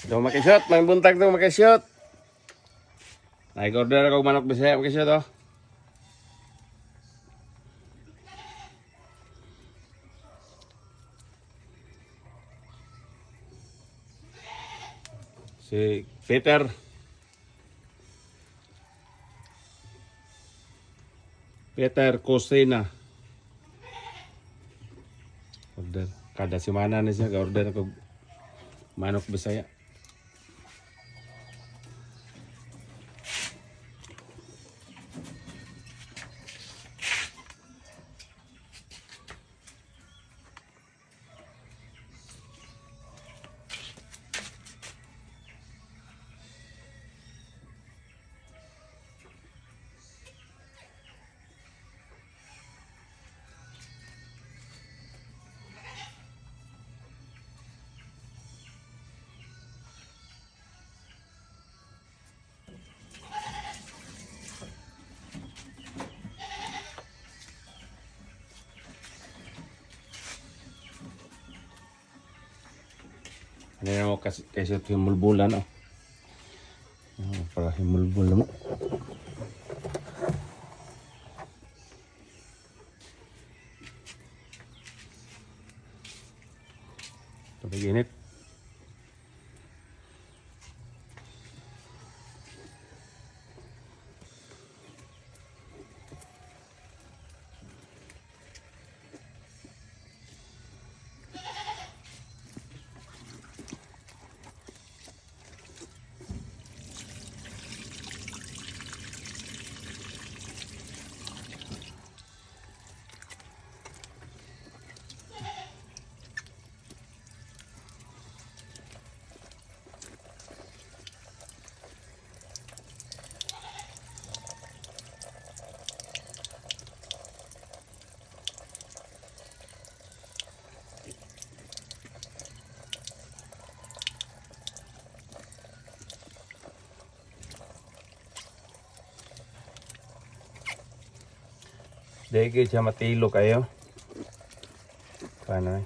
Do makisot, may buntag to makisot. Nag-order ako manok Bisaya, makisot oh. Si Peter. Peter Cosena. Order. Kada semana na siya, ga-order ako manok Bisaya. Ano na mo kasi kasi ito himulbulan oh. Oh, para himulbul mo. Tubig init. Dahil siya matilo kayo. Paano eh?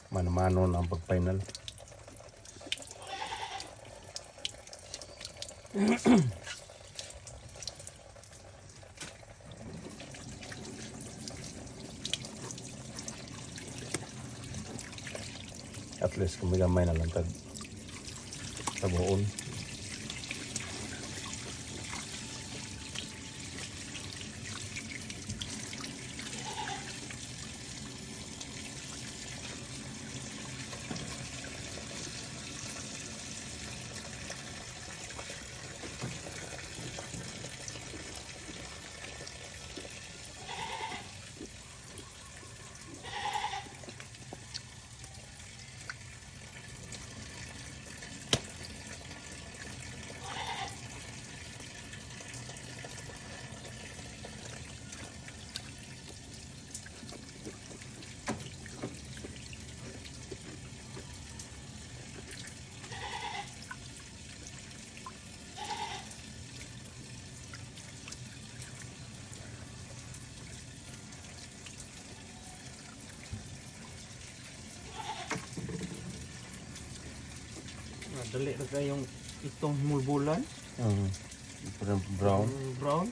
Mano-mano na ang pag-final. At least kung may gamay na lang tag tabuon. Dali na kayong itong mulbulan. Brown. Brown.